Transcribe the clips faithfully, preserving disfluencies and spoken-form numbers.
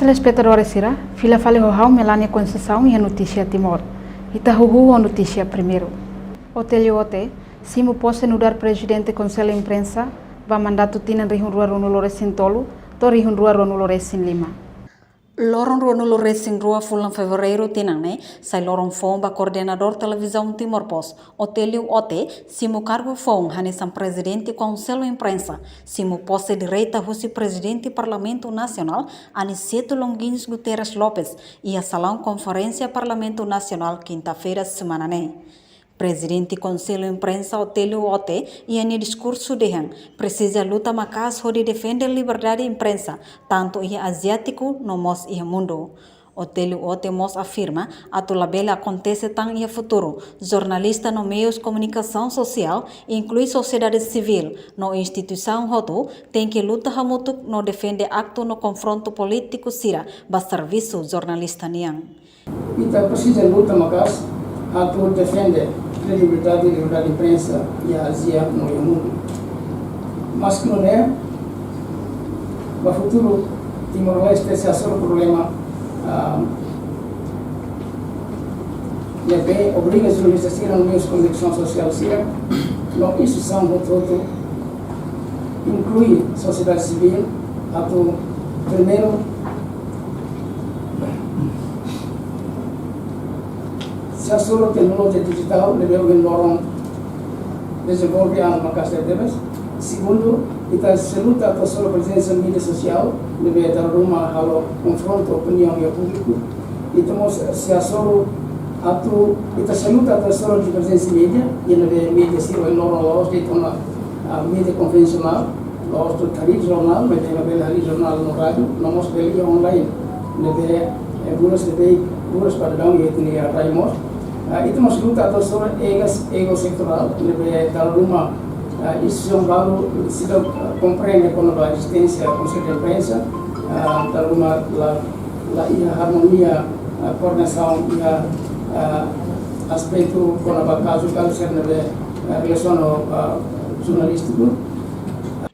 Telespetadór sira, fila fali ho ha'u Melania Conceição iha Notísia Timor. Ita huhu ho notísia primeiru. Otélio Ote simu pose nu'udar Prezidente Konsellu Imprensa ba mandatu tinan rihun rua ruanulu resin tolu to'o rihun rua ruanulu resin lima. Loron ruanulu resin rua fulan Fevereiru tinan ne'e, sai loron foun ba koordenadór Televizaun Timor Post, Otélio Ote, simu kargu foun hanesan Prezidente Konsellu Imprensa, simu pose direta husi Prezidente Parlamentu Nasionál, Aniceto Longuinhos Guterres Lopes, iha salaun konferénsia Parlamentu Nasionál, kinta-feira semana ne'e. Prezidente Konsellu Imprensa Otélio Ote iha nia diskursu dehan, presiza luta maka'as hodi defende liberdade imprensa, tantu iha Aziátiku no mós iha mundu. Otélio Ote mós afirma atu labele akontese tan iha futuru, jornalista no meius komunikasaun sosiál, inklui sosiedade sivíl no instituisaun hotu, tenke luta hamutuk no defende aktu no konfrontu polítiku sira ba servisu jornalista nian. Ita presiza luta maka'as atu defende kredibilidade, liberdade imprensa iha Ázia no iha mundu. Maski nune'e, ba futuru Timor-Leste sei hasoru problema, ah, ne'ebé obriga jornalista sira no meius komunikasaun sosiál sira no instituisaun hotu-hotu, inklui sosiedade sivíl, atu primeiru sei hasoru teknolojia dijitál ne'ebé ohin loron dezenvolve an maka'as tebes. Segundu, ita sei luta atu hasoru prezensa média sosiál ne'ebé dala ruma halo konfrontu opiniaun iha públiku. Ita mós sei hasoru atu, ita sei luta atu hasoru diverjénsia média, iha ne'ebé média sira ohin loron la'ós de'it ona, ah, média konvensionál, la'ós de'it harii jornál, maibé ema bele harii jornál no rádiu, no mós bele iha online, ne'ebé, eh, buras ne'ebé, buras para daudaun iha ita-nia rai mós. Ah, ita mós luta atu hasoru egas, ego setorál, ne'ebé dala ruma, ah, instituisaun balu seidauk, ah, komprende kona-ba ezisténsia Konsellu Imprensa, ah, dala ruma la la iha armonia, ah, koordenasaun iha, ah, aspetu kona-ba kazu, kazu sira ne'ebé, ah, relasiona ho, ah, jornalístiku.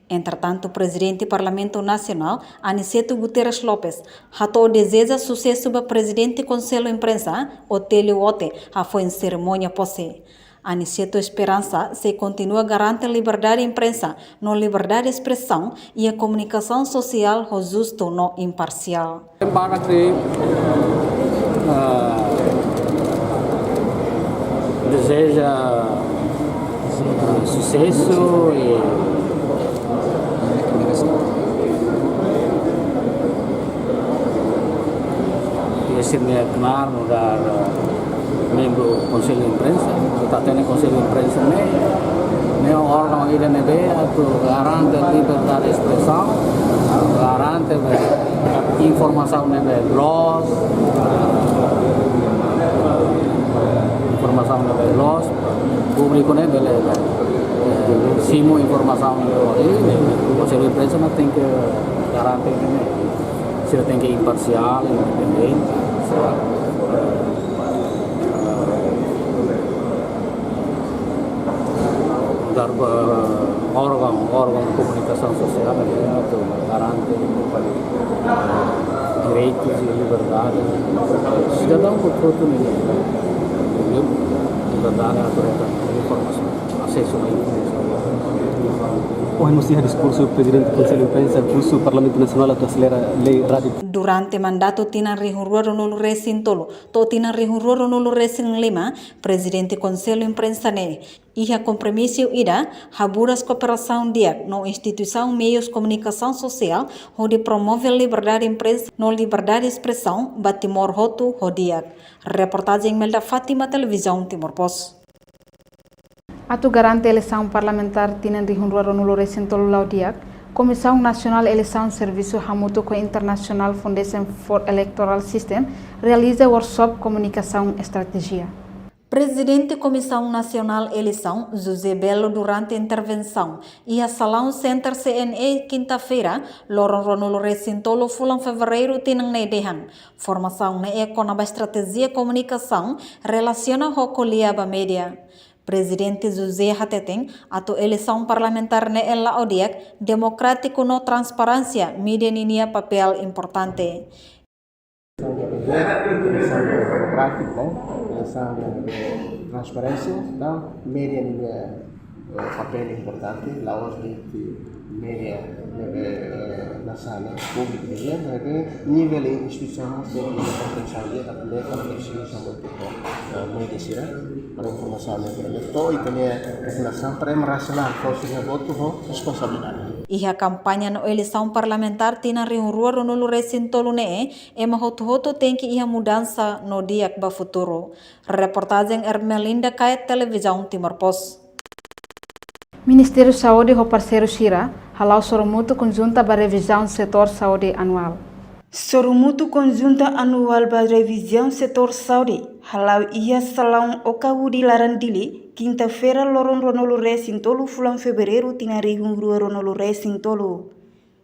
Entretantu, Prezidente Parlamentu Nasionál, Aniceto Guterres Lopes, hato'o dezeja susesu ba Prezidente Konsellu Imprensa, Otélio Ote, hafoin serimónia pose. Aniceto esperansa sei kontinua garante liberdade imprensa no liberdade espresaun iha komunikasaun sosiál ho justu no imparsiál. Para que, ah, dezeja, ah, susesu i ese me knar nu'udar, eh, membru Konsellu Imprensa, ita hatene Konsellu Imprensa ne'e, ne'e órgaun ida ne'ebé atu garante liberdade espresaun, garante be informasaun ne'ebé loos, informasaun ne'ebé loos, públiku ne'e bele, eh, simu informasaun ne'ebé loos. I Konsellu Imprensa mós tenke garante ne'e. Sira tenke imparsiál, independente, sira, eh, dar ba órgaun, órgaun komunikasaun sosiál, eh, atu garante direitus i liberdade sidadaun ba oportunidade, liberdade atu hetan informasaun, asesu a informasaun. Ohin mós iha diskursu Prezidente Konsellu Imprensa, husu Parlamentu Nasionál atu aselera lei rádiu. Durante mandatu tinan rihun rua ruanulu resin tolu to'o tinan rihun rua ruanulu resin lima, Prezidente Konsellu Imprensa ne'e iha kompromisu ida haburas kooperasaun di'ak no instituisaun meius komunikasaun sosiál hodi promove liberdade imprensa no liberdade espresaun ba Timor hotu ho di'ak. Reportajen Imelda Fátima, Televizaun Timor Post. Atu garante eleisaun parlamentár tinan rihun rua ruanulu resin tolu la'o di'ak, Komisaun Nasionál Eleisaun servisu hamutuk ho International Foundation for Electoral System realiza workshop komunikasaun estratéjia. Prezidente Komisaun Nasionál Eleisaun, José Belo, durante intervensaun iha Salaun Center C N E, kinta-feira, loron ruanulu resin tolu fulan Fevereiru tinan ne'e, dehan formasaun ne'e kona-ba estratéjia komunikasaun relasiona ho ko'alia ba média. Prezidente José hateten atu eleisaun parlamentár ne'e la'o di'ak, demokrátiku no transparénsia, média ninia papél importante. Eleisaun ne'ebé, eleisaun ne'ebé demokrátiku, ne'e? Eleisaun ne'ebé transparénsia, entaun média nia, eh, papél importante, la'ós de'it média ne'ebé, eh, nasaun, ne'e, públiku nian, ne'ebé nivel instituisaun mós tenke iha kompreensaun di'ak, atu lori instituisaun mós, eh, média sira, para informasaun ne'e, to'o ita-nia populasaun para ema rasionál, fó sira-nia votu ho responsabilidade. Iha kampaña no eleisaun parlamentár tinan rihun rua ruanulu resin tolu ne'e, ema hotu-hotu tenke iha mudansa no di'ak ba futuru. Reportajen Ermelinda Kaya, Televizaun Timor Post. Ministériu Saúde ho parseiru sira hala'o sorumutu konjunta ba revizaun setór saúde anuál. Sorumutu konjunta anuál ba revizaun setór saúde hala'o iha salaun Oka Wudi laran Dili, kinta-feira loron ruanulu resin tolu fulan Fevereiru tinan rihun rua ruanulu resin tolu.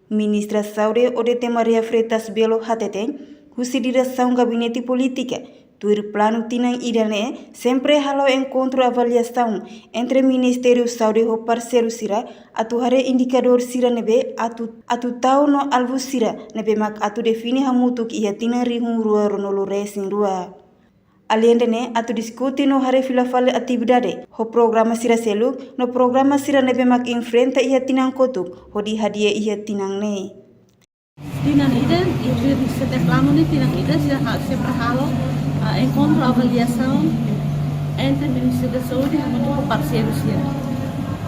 Ministra Saúde Odete Maria Freitas Belo hateten, husi diresaun gabinete polítika, tuir planu tinan ida-ne'e, sempre hala'o enkontru avaliasaun entre Ministériu Saúde ho parseiru sira, atu haree indikadór sira ne'ebé atu, atu tau no alvu sira ne'ebé mak atu define hamutuk iha tinan rihun rua ruanulu resin rua. Aleinde ne'e, atu diskute no haree fila fali atividade ho programa sira seluk no programa sira ne'ebé mak enfrenta iha tinan kotuk hodi hadi'a iha tinan ne'e. Tinan ida, iha setiap planu ne'e tinan ida sira ha-, sempre halo, ah, enkontru avaliasaun entre Ministériu Saúde hamutuk ho parseiru sira.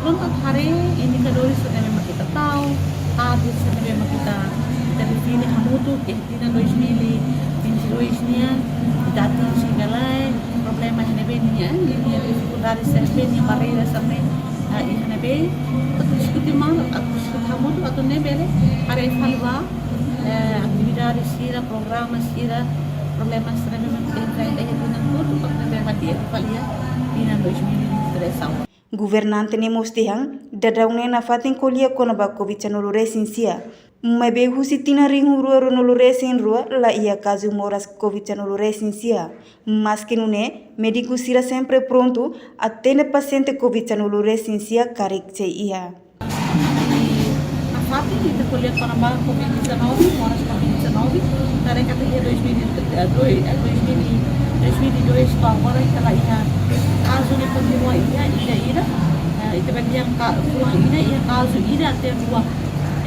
Prontu, haree indikadór sira ne'ebé mak ita tau, target sira ne'ebé mak ita, ita define hamutuk, eh, tinan dois mil e vinte e dois nian, ita atinje ka lae, problema ne'ebé nian, ninia difikuldade sira ne'ebé, ninia barreira sira ne'ebé, ah, iha ne'ebé, atu diskute malu, atu diskute hamutuk, atu nune'e bele, haree fali ba, eh, atividade sira, programa sira, problema sira ne'ebé mak ita enfrenta iha tinan kotuk, atu nune'e bele hadi'a fali iha tinan dois mil e vinte e três nian. Governante ne'e mós dehan, daudaun ne'e nafatin ko'alia kona-ba Covid sanulu resin sia. Maibé husi tinan rihun rua ruanulu resin rua la iha kazu moras Covid sanulu resin sia. Maske nune'e, médiku sira sempre prontu atende pasiente Covid sanulu resin sia karik sei iha. Nafatin ita ko'alia kona-ba Covid dezanove, moras Covid dezanove, karik ita iha dois mil e dois, eh, dois mil, dois mil e dois to'o agora ita la iha kazu ne'e kontinua iha, ida-ida, eh, ita bele dehan ka-, fulan ida iha kazu ida até rua.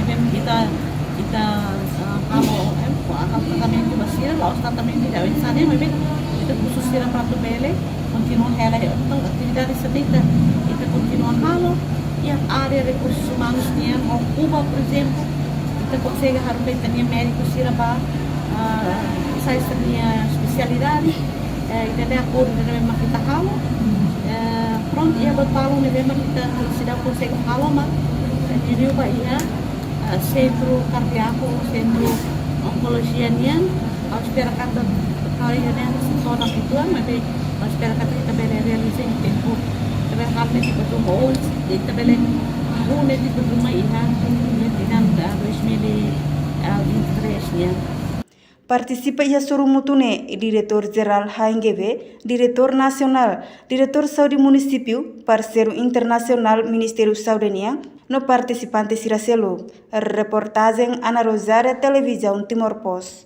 Ne'ebé ita, ita, eh, halo, eh, halo tratamentu ba sira, la'ós tratamentu ida oinsá ne'e, maibé ita husu sira para atu bele kontinua hela, entaun atividade sira ne'e ita, ita kontinua halo. Iha área rekursus umanus nian, ho Kuba, por ezemplu, ita konsege haruka ita-nia médiku sira ba, ah, sai sira-nia espesialidade, eh, ita-nia akordu ne'ebé mak ita halo. Eh, prontu, iha buat balun ne'ebé mak ita seidauk konsege halo, maibé, eh, liuliu ba iha, ah, sentru kardiaku, sentru onkolojia nian, ha'u espera katak, ha'u iha ne'e setór ida uitoan, maibé ha'u espera katak ita bele realiza iha tempu, ita bele halo ne'e tipu tuma oin, ita bele halo ne'e tipu tuma iha, iha tinan, ah, dois mil e vinte e três nian. Partisipa iha sorumutu ne'e Diretór Jerál H N G V, Diretór Nasionál, Diretór Saúde Munisípiu, parseiru internasionál Ministériu Saúde nian, no partisipante sira seluk. Reportajen Ana Rosária, Televizaun Timor Post.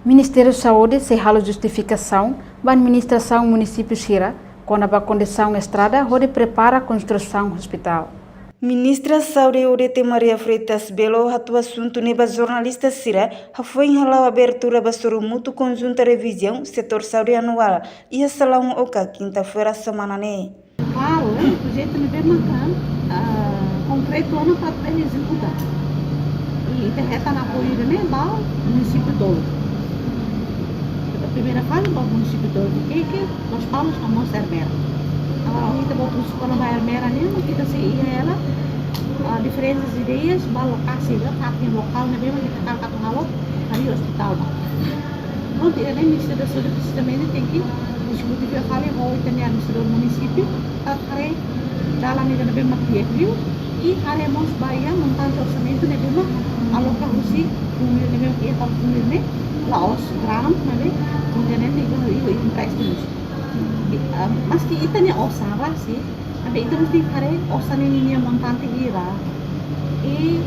Ministériu Saúde sei halo justifikasaun ba administrasaun munisípiu sira kona-ba kondisaun estrada hodi prepara konstrusaun ospitál. Ministra Saúde Odete Maria Freitas Belo hato'o asuntu ne'e ba jornalista sira hafoin hala'o abertura ba sorumutu konjunta revizaun setór saúde anuál iha salaun Oka, kinta-feira semana ne'e. Klaru, eh, projetu ne'ebé maka, ah, konkretu ona para bele ezekuta. I ita hetan apoiu ida-ne'e ba munisípiu tolu. Primeira fase ba munisípiu tolu, Viqueque, Lospalos no mós Ermera. Agora, ita-boot husu kona-ba Ermera ne'e, ita sei iha hela, ah, diferensa ideias ba lokasi, ba fatin lokál ne'ebé mak ita hakarak atu halo, harii ospitál ba. Prontu, ida-ne'e Ministériu da Saúde precisamente tenke diskute fila fali ho ita-nia administradór munisípiu, atu haree dalan ida ne'ebé mak di'ak liu, i haree mós ba iha montante orsamentu ne'ebé mak aloka husi FUNVIR ne'ebé mak iha FUNVIR ne'e, la'ós grant, maibé, maibé ne'e iha, iha, iha empréstimus. I, ah, maski ita-nia osan rasik, maibé ita mesti haree osan ne'e ninia montante hira. I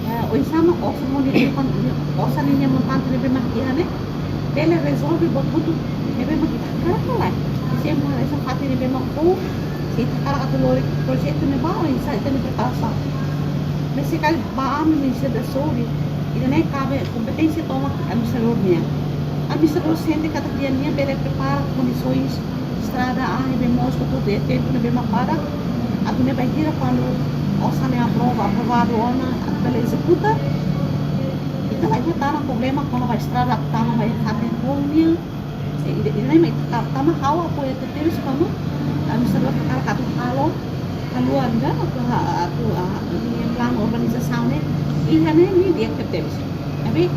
Eh, oinsá mak osan moni depan, osan ninia montante ne'ebé mak iha ne'e bele rezolve buat hotu ne'ebé mak ita hakarak ka lae. Se ema hanesan fatin ne'ebé mak fó, se ita hakarak atu lori projetu ne'ebá, oinsá ita-nia preparasaun. Mas se karik ba ami Ministériu da Saúde, ida-ne'e kabe kompeténsia tomak administradór nian. Administradór sente katak nia, nia bele prepara kondisoens estrada, ah, ne'ebé moos, hotu iha tempu ne'ebé mak badak, atu nune'e bainhira kuandu osan ne'e aprova, aprovadu ona, atu bele ezekuta, ita la iha tan problema kona-ba estrada, atu tama ba iha fatin foun nian. Eh, ida, ida-ne'e mak ita ta-, tanba ha'u apoia tebes kona-ba, ah, administradór hakarak atu halo, haluan ka, atu ha-, atu, ah, nia planu organizasaun ne'e, iha ne'e nia di'ak tebes. Tapi,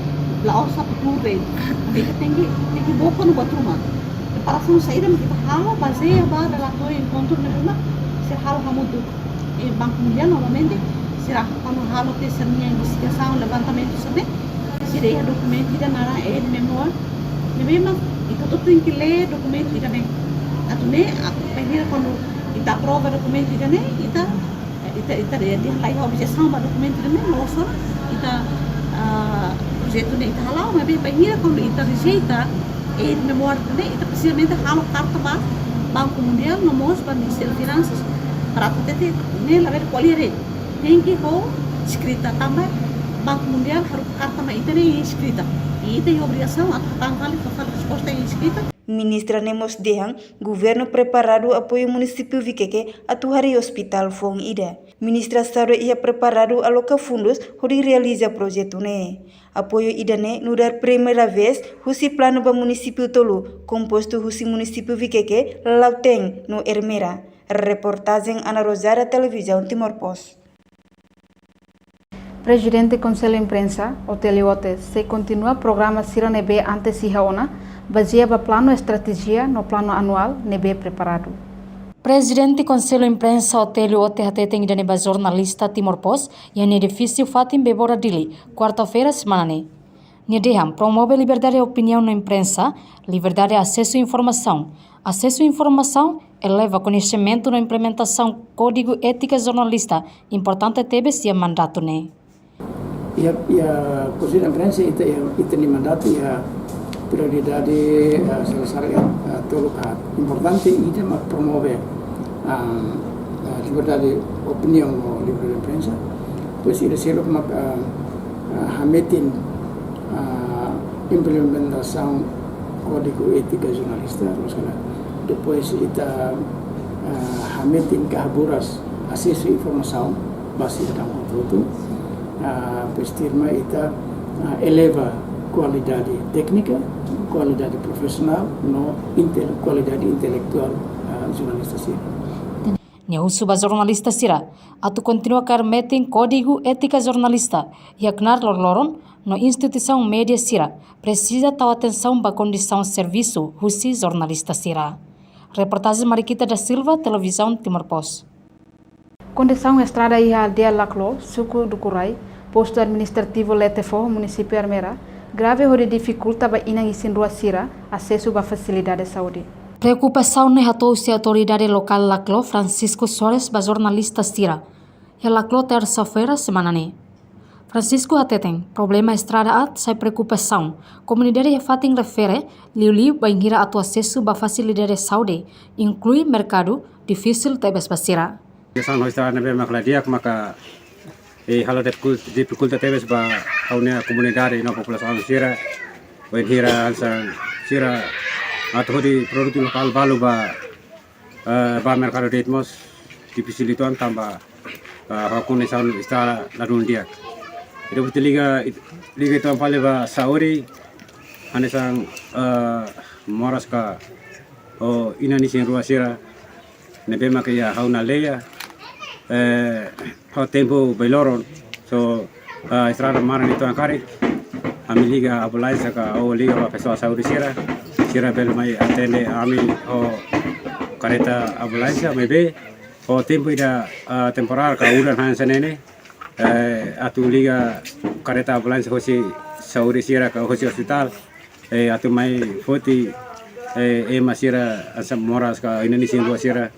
la'ós atu tuur de'it. Tapi ita tenke, tenke book ona buat ruma. Preparasaun saida mak ita halo, bazeia ba relatóriu enkontru ne'ebé mak sira halo hamutuk. I Banku Mundiál normalmente sira kuandu halo tiha sira-nia investigasaun, levantamentu sira-ne'e, sira iha dokumentu ida naran aid memoir. Ne'ebé mak ita hotu tenke lee dokumentu ida-ne'e. Atu nune'e, a, bainhira kuandu ita aprova dokumentu ida-ne'e, ita, ita, ita, ita la iha objesaun ba dokumentu ida-ne'e, no só ita, ah, projetu ne'e ita hala'o, maibé bainhira kuandu ita rejeita aid memoir ne'e, ita precisamente halo karta ba Banku Mundiál, no mós ba Ministériu Finansas, para atu hatete ne'e labele ko'alia de'it. Tenke ho eskrita tanba Banku Mundiál haruka karta mai ita ne'e eskrita. I ita iha obrigasaun atu hatán fali, fó fali resposta eskrita. Ministra ne'e mós dehan governu preparadu apoiu munisípiu Viqueque atu harii ospitál foun ida. Ministra Saúde iha preparadu aloka fundus hodi realiza projetu ne'e. Apoiu ida-ne'e nu'udar primeira vez husi planu ba munisípiu tolu, kompostu husi munisípiu Viqueque, Lautém no Ermera. Reportajen Ana Rosária, Televizaun Timor Post. Prezidente Konsellu Imprensa, Otélio Ote, sei kontinua programa sira ne'ebé antes iha ona, bazeia ba planu estratéjia no planu anuál ne'ebé preparadu. Prezidente Konsellu Imprensa, Otélio Ote, hateten ida-ne'e ba jornalista Timor Post iha nia edifísiu fatin Bebora, Dili, kuarta-feira semana ne'e. Nia dehan promove liberdade opiniaun no imprensa, liberdade asesu informasaun. Asesu informasaun eleva koñesimentu no implementasaun Kódigu Étika Jornalista importante tebes iha mandatu ne'e. Iha, iha Konsellu Imprensa ita, iha, ita-nia mandatu iha prioridade, ah, sira-sira, ah, tolu ka importante ida mak promove, ah, ah, liberdade opiniaun no liberdade imprensa. Depois ida seluk mak, ah, ah, hametin, ah, implementasaun Kódigu Étika Jornalista, maibé depois ita, ah, hametin ka haburas asesu informasaun ba sidadaun hotu-hotu. Ah, depois tuirmai ita, ah, eleva kualidade téknika, kualidade profisionál, no intel-, kualidade intelektuál, ah, jornalista sira. Nia husu ba jornalista sira atu kontinua kaer metin Kódigu Étika Jornalista iha knaar loroloron, no instituisaun média sira presiza tau atensaun ba kondisaun servisu husi jornalista sira. Reportajen Mariquita da Silva, Televizaun Timor Post. Kondisaun estrada iha aldeia Laclo, suku Ducurai, postu administrativu Letefo, munisípiu Ermera, grave hodi difikulta ba inan isin-rua sira asesu ba fasilidade saúde. Preokupasaun ne'e hato'o husi autoridade lokál Laclo, Francisco Soares, ba jornalista sira iha Laclo, tersa-feira semana ne'e. Francisco hateten, problema estrada aat sai preokupasaun komunidade iha fatin refere, liuliu bainhira atu asesu ba fasilidade saúde, inklui merkadu, difisil tebes ba sira. Kesan ho estrada ne'ebé mak la di'ak maka, eh, halo difikul-, difikulta tebes ba ha'u-nia komunidade no populasaun sira, bainhira hanesan sira atu hodi produtu lokál balu ba, eh, ba merkadu de'it mós difisil uitoan tanba, eh, ho kondisaun estrada ladún di'ak. Ida-ne'e liga, liga uitoan fali ba saúde, hanesan, eh, moras ka, oh, inan isin-rua sira ne'ebé maka iha ha'u-nia aldeia, eh, ho tempu bailoron, so, ah, estrada maran uitoan karik, ami liga ambulánsia ka, ou liga ba pesoál saúde sira, sira bele mai atende ami ho kareta ambulánsia, maibé ho tempu ida, ah, temporár ka udan hanesan ne'e ne'e, eh, atu liga kareta ambulánsia hosi saúde sira ka hosi ospitál, eh, atu mai foti, eh, ema sira hanesan moras ka inan isin-rua sira,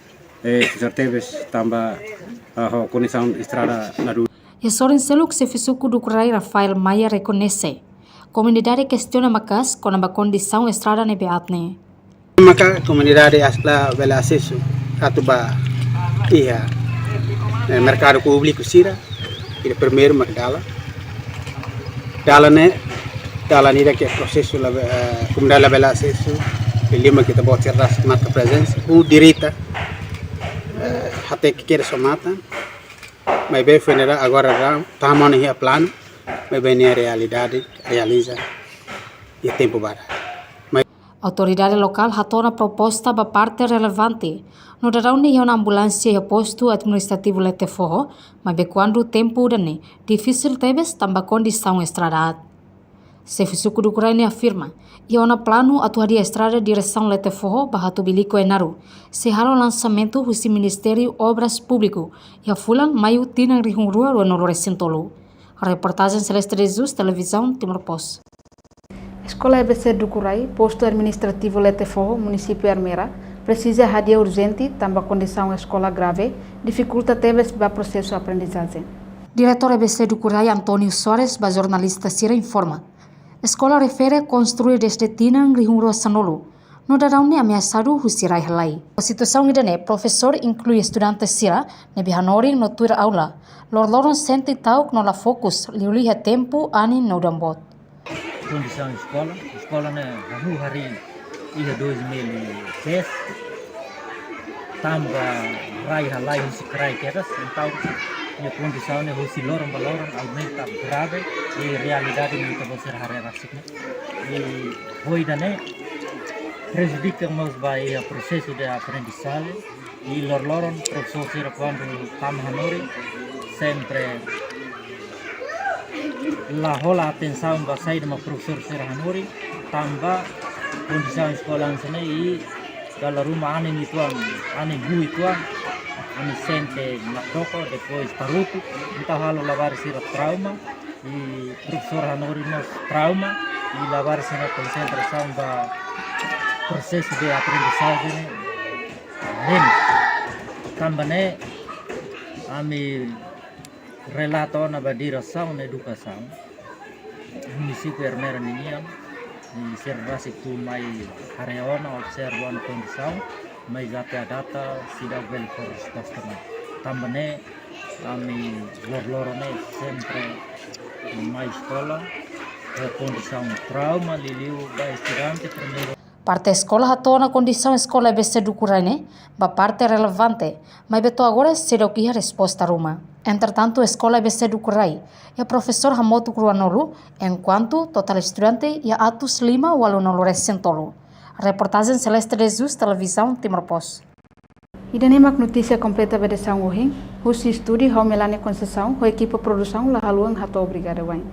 eh, susar tebes tanba, ah, ho kondisaun estrada ladún. Iha sorin seluk, Xefe Suku Dukurai, Rafael Maia, rekoñese. Komunidade kestiona maka'as kona-ba kondisaun estrada ne'ebé aat ne'e. Maka komunidade as-, la bele asesu atu ba iha, eh, merkadu públiku sira, ida primeiru mak dalan. Dalan ne'e, dalan ida ke prosesu la be-, eh, komunidade la bele asesu, liuliu mak ita-boot sira rasik marka prezensa, ho direta, eh, até ke kere somata, maibé funeral agora ra-, tama ona iha planu, maibé ne'e realidade, realiza iha tempu badak. Autoridade lokál hato'o ona proposta ba parte relevante, no dadaun ne'e iha ona ambulánsia iha postu administrativu Letefoho, maibé kuandu tempu ida-ne'e difisil tebes tanba kondisaun estrada aat. Xefe Suku Dukurai ne'e afirma, iha ona planu atu hadi'a estrada diresaun Letefoho ba Hatubuilico Ainaro, sei halo lansamentu husi Ministériu Obras Públiku iha fulan Maiu tinan rihun rua ruanulu resin tolu. Reportajen Celeste de Jesus, Televizaun Timor Post. Eskola E B C Dukurai, postu administrativu Letefoho, munisípiu Ermera, presiza hadi'a urjente tanba kondisaun eskola grave difikulta tebes ba prosesu aprendizajen. Diretór E B C Dukurai, António Soares, ba jornalista sira informa, eskola refere konstrui dezde tinan rihun rua sanulu, no dadaun ne'e ameasadu husi rai-halai. Situasaun ida-ne'e, profesór, inklui estudante sira ne'ebé hanorin no tuir aula, loroloron sente ta'uk no la fokus, liuliu iha tempu anin no udan boot. Kondisaun eskola, eskola ne'e hahú harii iha dois mil e seis, tanba rai-halai husi kraik kedas, entaun, nia kondisaun ne'e husi loron ba loron aumenta grave, i realidade ne'e ita-boot sira haree rasik ne'e. I ho ida-ne'e prejudika mós ba iha prosesu de aprendizajen, i loroloron profesór sira kuandu tama hanorin, sempre la hola atensaun ba saida mak profesór sira hanorin, tanba kondisaun eskola hanesan ne'e, i dala ruma anin uitoan, anin rua uitoan, ami sente nakdoko, depois tarutu, entaun halo labarik sira trauma, i profesór hanorin mós trauma, i labarik sira konsentrasaun ba prosesu de aprendizajen ne'e menus. Tanba ne'e, ami relata ona ba diresaun edukasaun munisípiu Ermera ninian, i sira rasik atu mai haree ona, observa ona kondisaun, mais até à data seidauk bele fó resposta mai. Tanba ne'e, ami loroloron ne'e sempre mai eskola, ho kondisaun trauma, liuliu ba estudante primeiru. Parte eskola hato'o ona kondisaun eskola E B C Dukurai ne'e ba parte relevante, maibé to'o agora seidauk iha resposta ruma. Entretantu, eskola E B C Dukurai iha profesór hamutuk ruanulu, enkuantu totál estudante iha atus lima ualunulu resin tolu. Reportajen Celeste de Jesus, Televizaun Timor Post. Ida-ne'e mak notísia kompleta ba edisaun ohin, husi estúdiu ha'u Melania Conceição, ho ekipa produsaun la haluha hato'o obrigada wa'in.